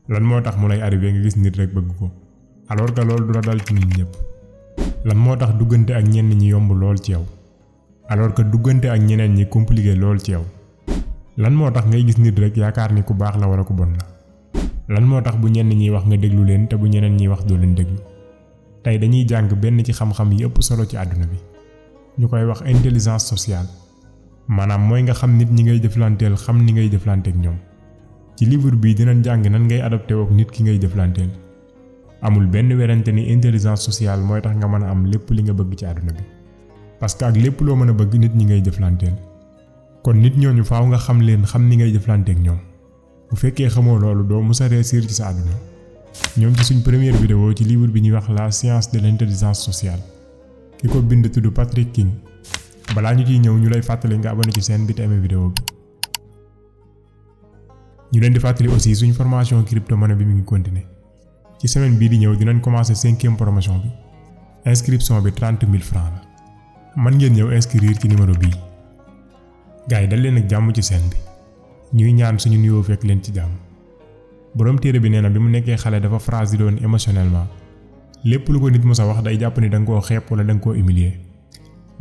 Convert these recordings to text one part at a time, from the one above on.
lan moo tax mu lay arrivé nga gis nit rek bëgg ko alors que loolu du la dal ci nit ñëpp. lan moo tax duggante ak ñenn ñi yomb lool ci yow alors que duggante ak ñeneen ñi compliqué lool ci yow. lan moo tax ngay gis nit rek yaakaar ni ku baax la wala ku bon la. lan moo tax bu ñenn ñiy wax nga déglu leen te bu ñeneen ñiy wax doo leen déglu. tey dañuy jàng benn ci xam-xam yi ëpp solo ci àdduna bi ñu koy wax intelligence sociale maanaam mooy nga xam nit ñi ngay jëflanteel xam ni ngay jëflanteek ñoom. ci livre bii dinañ jàng nan ngay adapté ak nit ki ngay jëflanteel. amul benn werante ni intelligence sociale mooy tax nga mën a am lépp li nga bëgg ci àdduna bi parce que ak lépp loo mën a bëgg nit ñi ngay jëflanteel. kon nit ñooñu faaw nga xam leen xam ni ngay jëflanteek ñoom bu fekkee xamoo loolu doo musa réussir ci sa àdduna. ñoom ci suñ première vidéo ci livre bi ñuy wax la science de l'intelligence sociale ki ko bind tudd Patrick King. balaa ñu ciy ñëw ñu lay fàttali nga abonné ci chaîne bi te aimé vidéo bi. ñu leen di fàttali aussi suñu formation crypto-monnaie bi mi ngi continuer ci semaine bii di ñëw dinañ commencer 5e promotion bi inscription bi 30 000 francs la. man ngeen ñëw inscrire ci numéro bii. gars yi dal leen ak jàmm ci chaîne bi ñuy ñaan suñu nuyoo fekk leen ci jàmm. borom téere bi nee na bi mu nekkee xale dafa fragile woon émotionnellement lépp lu ko nit mës a wax day jàpp ni da nga koo xeeb wala da nga koo humilier.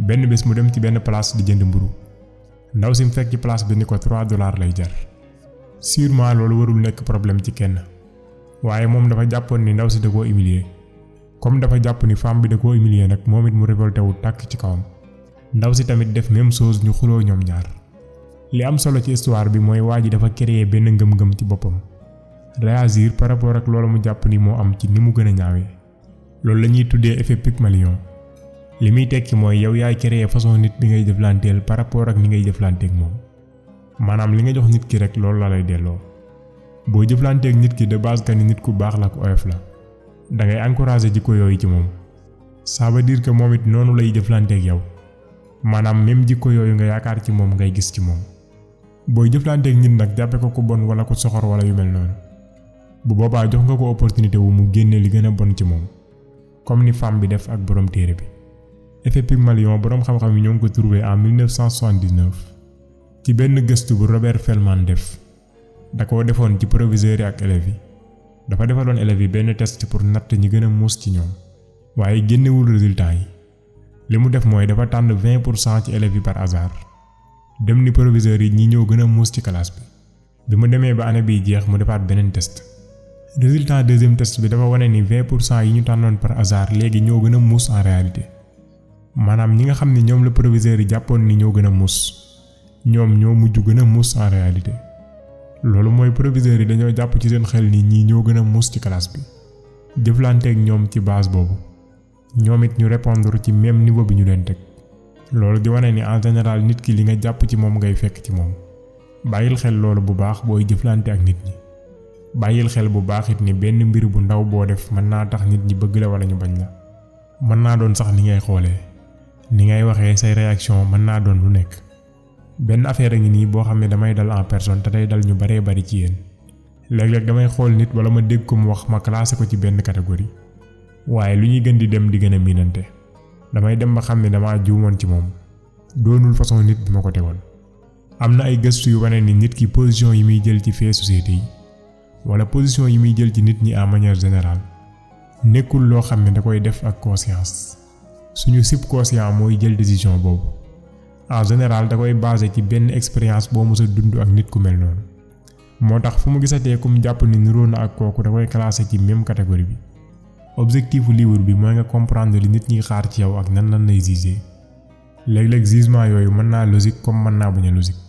benn bés mu dem ci benn place di jënd mburu ndaw si mu fekk ci place bi ni ko $3 lay jar. sûrement loolu warul nekk problème ci kenn waaye moom dafa jàppoon ni ndaw si da koo humilier comme dafa jàpp ni femme bi da koo humilier nag moom it mu révolté wu tàkk ci kawam. ndaw si tamit def même chose ñu xuloo ñoom ñaar. li am solo ci histoire bi mooy waa ji dafa créer benn ngëm-ngëm ci boppam réagir par rapport ak loolu mu jàpp ni moo am ci ni mu gën a ñaawee. loolu la ñuy tuddee effet Pygmalion. li muy tekki mooy yow yaay créer façon nit bi ngay jëflanteel par rapport ak ni ngay jëflanteek moom. maanaam li nga jox nit ki rek loolu la lay delloo. boo jëflanteek nit ki de base que ni nit ku baax la ku oyof la da ngay encourager jikko yooyu ci moom. ça veut dire que moom it noonu lay jëflanteek yow. maanaam même jikko yooyu nga yaakaar ci moom ngay gis ci moom. booy jëflanteek nit nag jàppe ko ku bon wala ku soxor wala yu mel noonu bu boobaa jox nga ko opportunité wu mu génne li gën a bon ci moom comme ni femme bi def ak borom téere bi. effet Pygmalion borom xam-xam yi ñoo ngi ko trouvé en 1979 ci benn gëstu bu Robert Feldman def. da koo defoon ci proviseurs yi ak élèves yi. dafa defaloon élèves yi benn test pour natt ñi gën a muus ci ñoom waaye génnewul résultat yi. li mu def mooy dafa tànn 20% ci élèves yi par hasard dem ni proviseurs yi ñi ñoo gën a muus ci classe bi. bi mu demee ba année biy jeex mu defaat beneen test. résultat deuxième test bi dafa wane ni 20% yi ñu tànnoon par hasard léegi ñoo gën a muus en réalité. maanaam ñi nga xam ni ñoom la proviseurs yi jàppoon ni ñoo gën a muus ñoom ñoo mujj gën a muus en réalité. loolu mooy proviseurs yi dañoo jàpp ci seen xel ni ñii ñoo gën a muus ci classe bi jëflanteeg ñoom ci base boobu ñoom it ñu répondre ci même niveau bi ñu leen teg. loolu di wane ni en général nit ki li nga jàpp ci moom ngay fekk ci moom. bàyyil xel loolu bu baax booy jëflante ak nit ñi. bàyyil xel bu baax it ni benn mbir bu ndaw boo def mën naa tax nit ñi bëgg la wala ñu bañ la. mën naa doon sax ni ngay xoolee ni ngay waxee say réaction mën naa doon lu nekk. benn affaire a ngi nii boo xam ne damay dal en personne te day dal ñu baree bari ci yéen. léeg-léeg damay xool nit wala ma dégg ko mu wax ma classé ko ci benn catégorie waaye lu ñuy gën di dem di gën a miinante damay dem ba xam ne damaa juumoon ci moom doonul façon nit bi ma ko tegoon. am na ay gëstu yu wane ni nit ki position yi muy jël ci fee société yi wala position yi muy jël ci nit ñi en manière générale nekkul loo xam ne da koy def ak conscience. suñu subconscient mooy jël décision boobu. en général da koy basé ci benn expérience boo mës a dund ak nit ku mel noonu. moo tax fu mu gisatee kum jàpp ni niroo na ak kooku da koy classé ci même catégorie bi. objectifu livre bi mooy nga comprendre li nit ñi xaar ci yow ak nan lay juger. léeg-léeg jugement yooyu mën naa logique comme mën naa bañ a logique.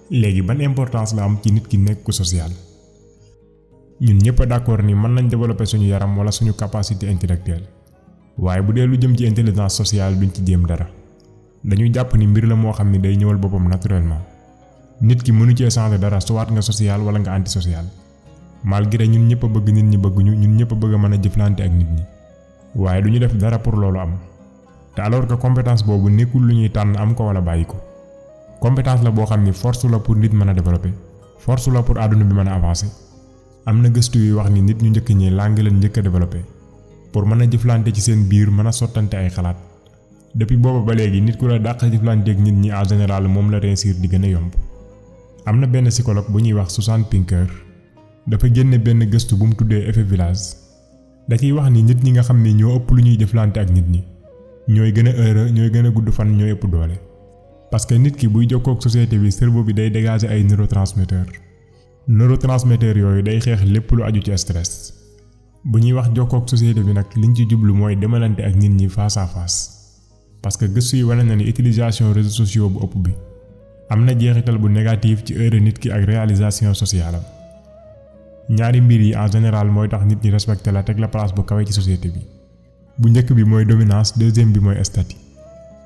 léegi ban importance la am ci nit ki nekk ku social. ñun ñëpp a d'accord ni mën nañ développer suñu yaram wala suñu capacité intellectuelle waaye bu dee lu jëm ci intelligence sociale duñ ci jéem dara. dañuy jàpp ni mbir la moo xam ni day ñëwal boppam naturellement. nit ki mënu cee changer dara soit nga social wala nga antisocial. malgré ñun ñëpp a bëgg nit ñi bëgguñu ñun ñëpp a bëgg a mën a jëflante ak nit ñi waaye duñu def dara pour loolu am. te alors que compétence boobu nekkul lu ñuy tànn am ko wala bàyyi ko. compétence la boo xam ni force la pour nit mën a développer. force la pour àdduna bi mën a avancer. am na gëstu yu wax ni nit ñu njëkk ñi langue leen njëkk a développer pour mën a jëflante ci seen biir mën a sottante ay xalaat. depuis booba ba léegi nit ku la dàq jëflanteeg nit ñi en général moom la réussir di gën a yomb. am na benn psychologue bu ñuy wax Susan Pinker dafa génne benn gëstu bu mu tuddee effet village da ciy wax ni nit ñi nga xam ne ñoo ëpp lu ñuy jëflante ak nit ñi ñooy gën a heureux ñooy gën a gudd fan ñooy ëpp doole parce que nit ki buy jokkoo ak société bi cerveau bi day dégager ay neurotransmetteurs yooyu day xeex lépp lu aju ci stress bu ñuy wax jokkoo ak société bi nag liñ ci jublu mooy demalante ak nit ñi face à face parce que gëstu yi wane na ni utilisation réseaux sociaux bu ëpp bi am na jeexital bu négatif ci heure nit ki ak réalisation sociale am ñaari mbir yi en général mooy tax nit ñi respecté la teg la place bu kawe ci société bi bu njëkk bi mooy dominance deuxième bi mooy statut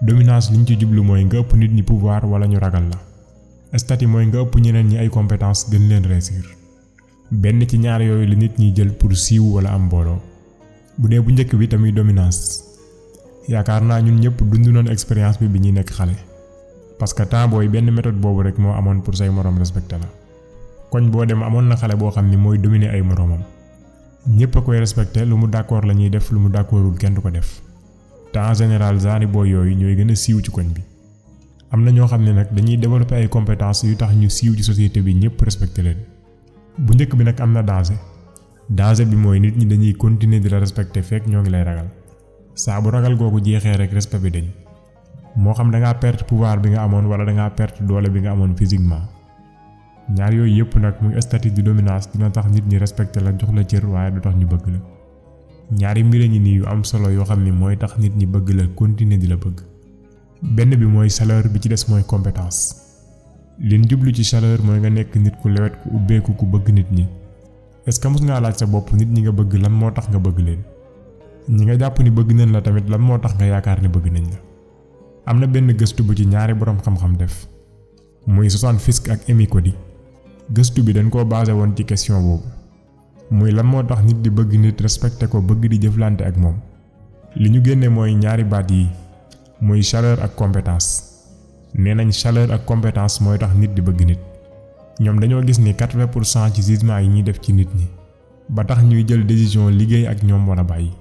dominance liñ ci jublu mooy nga ëpp nit ñi pouvoir wala ñu ragal la statut mooy nga ëpp ñeneen ñi ay compétences gën leen réussir benn ci ñaar yooyu la nit ñi jël pour siiw wala am mbooloo bu dee bu njëkk bi tamit dominance yaakaar naa ñun ñëpp dund nañ expérience bi ñuy nekk xale parce que temps booy benn méthode boobu rek moo amoon pour say moroom respecté la koñ boo dem amoon na xale boo xam ni mooy dominer ay moroomam ñëpp a koy respecté lu mu d'accord la ñuy def lu mu d'accordul kenn du ko def te en général genre booy yooyu ñooy gën a siiw ci koñ bi am na ñoo xam ne nag dañuy développer ay compétences yu tax ñu siiw ci société bi ñëpp respecté leen bu njëkk bi nag am na danger bi mooy nit ñi dañuy continuer di la respecté fekk ñoo ngi lay ragal saa bu ragal googu jeexee rek respect bi dañ moo xam da ngaa perte pouvoir bi nga amoon wala da ngaa perte doole bi nga amoon physiquement ñaar yooyu yëpp nag muy statut de dominance dina tax nit ñi respecté la jox la cër waaye du tax ñu bëgg la ñaari mbir ñi nii yu am solo yoo xam ni mooy tax nit ñi bëgg la continuer di la bëgg benn bi mooy chaleur bi ci des mooy compétence liñ jublu ci chaleur mooy nga nekk nit ku lewet ku ubbeeku ku bëgg nit ñi est-ce que mos ngaa laaj sa bopp nit ñi nga bëgg lan moo tax nga bëgg leen ñi nga jàpp ni bëgg nañ la tamit lan moo tax nga yaakaar ni bëgg nañ la am na benn gëstu bu ci ñaari boroom xam-xam def muy Susan Fiske ak Amy Cuddy gëstu bi dañ koo basé woon ci question boobu muy lan moo tax nit di bëgg nit respecté ko bëgg di jëflante ak moom li ñu génne mooy ñaari baat yi muy chaleur ak compétence nee nañ chaleur ak compétence mooy tax nit di bëgg nit ñoom dañoo gis ni 80% ci jugement yi ñuy def ci nit ñi ba tax ñuy jël décision liggéey ak ñoom wala bàyyi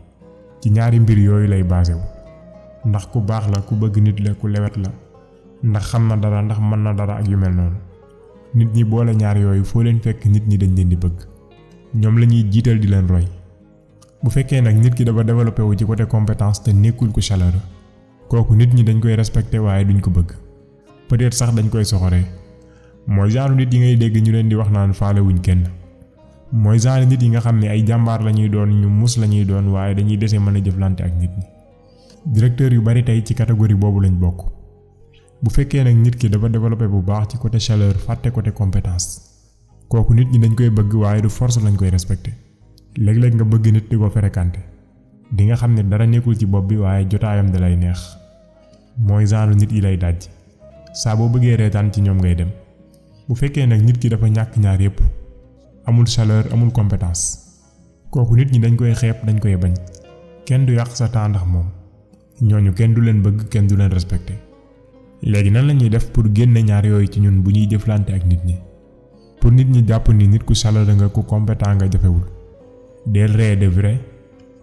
ci ñaari mbir yooyu lay basé wu ndax ku baax la ku bëgg nit la ku lewet la ndax xam na dara ndax mën na dara ak yu mel noonu nit ñi boole ñaar yooyu foo leen fekk nit ñi dañ leen di bëgg ñoom la ñuy jiital di leen roy bu fekkee nag nit ki dafa développé wu ci côté compétence te nekkul ku chaleureux kooku nit ñi dañ koy respecté waaye duñ ko bëgg peut-être sax dañ koy soxoree mooy genre nit yi ngay dégg ñu leen di wax naan faale wuñ kenn mooy genre nit yi nga xam ne ay jàmbaar la ñuy doon ñu mus la ñuy doon waaye dañuy dese mën a jëflante ak nit ñi directeur yu bari tey ci catégorie boobu lañ bokk bu fekkee nag nit ki dafa développé bu baax ci côté chaleur fàtte côté compétence kooku nit ñi dañ koy bëgg waaye du force lañ koy respecté léeg-léeg nga bëgg nit di ko fréquenté di nga xam ne dara nekkul ci bopp bi waaye jotaayam da lay neex mooy genre nit yi lay daj saa boo bëggee reetaan ci ñoom ngay dem bu fekkee nag nit ki dafa ñàkk ñaar yépp amul chaleur amul compétence kooku nit ñi dañ koy xeeb dañ koy bañ kenn du yàq sa temps ndax moom ñooñu kenn du leen bëgg kenn du leen respecté léegi nan la ñuy def pour génne ñaar yooyu ci ñun bu ñuy jëflante ak nit ñi pour nit ñi jàpp ni nit ku chaleureux nga ku compétent nga jafewul del ree de vrai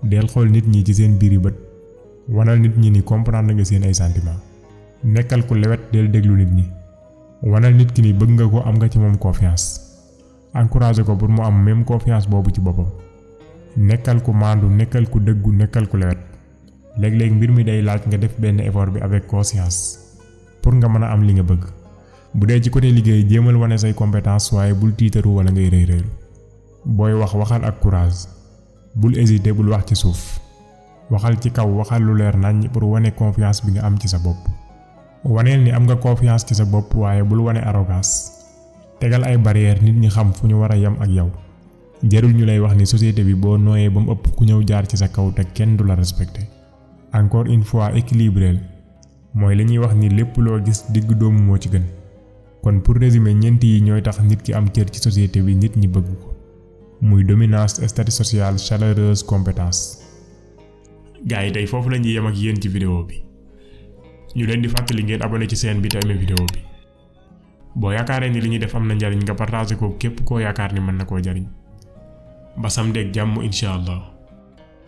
del xool nit ñi ci seen biiri bët wanal nit ñi ni comprendre nga seen ay sentiments nekkal ku lewet del déglu nit ñi wanal nit ki ni bëgg nga ko am nga ci moom confiance encourager ko pour mu am même confiance boobu ci boppam nekkal ku maandu nekkal ku dëggu nekkal ku lewet léeg-léeg mbir mi day laaj nga def benn effort bi avec conscience pour nga mën a am li nga bëgg bu dee ci côté liggéey jéemal wane say compétence waaye bul tiitaru wala ngay rëy rëylu booy waxal ak courage bul hésiter bul wax ci suuf waxal ci kaw waxal lu leer nañ pour wane confiance bi nga am ci sa bopp waneel ni am nga confiance ci sa bopp waaye bul wane arrogance tegal ay barrière nit ñi xam fu ñu war a yem ak yow jarul ñu lay wax ni société bi boo nooyee ba mu ëpp ku ñëw jaar ci sa kaw te kenn du la respecté encore une fois équilibré mooy li ñuy wax ni lépp loo gis digg doomu moo ci gën kon pour résumer ñeent yi ñooy tax nit ki am cër ci société bi nit ñi bëgg ko muy dominance statut social chaleureuse compétence. gars yi tey foofu la ñuy yem ak yéen ci vidéo bi ñu leen di fàttali ngeen abonné ci chaîne bi te aimé vidéo bi boo yaakaaree ni li ñuy def am na njariñ nga partagé ko képp koo yaakaar ni mën na koo jariñ ba samedi ak jàmm incha allah.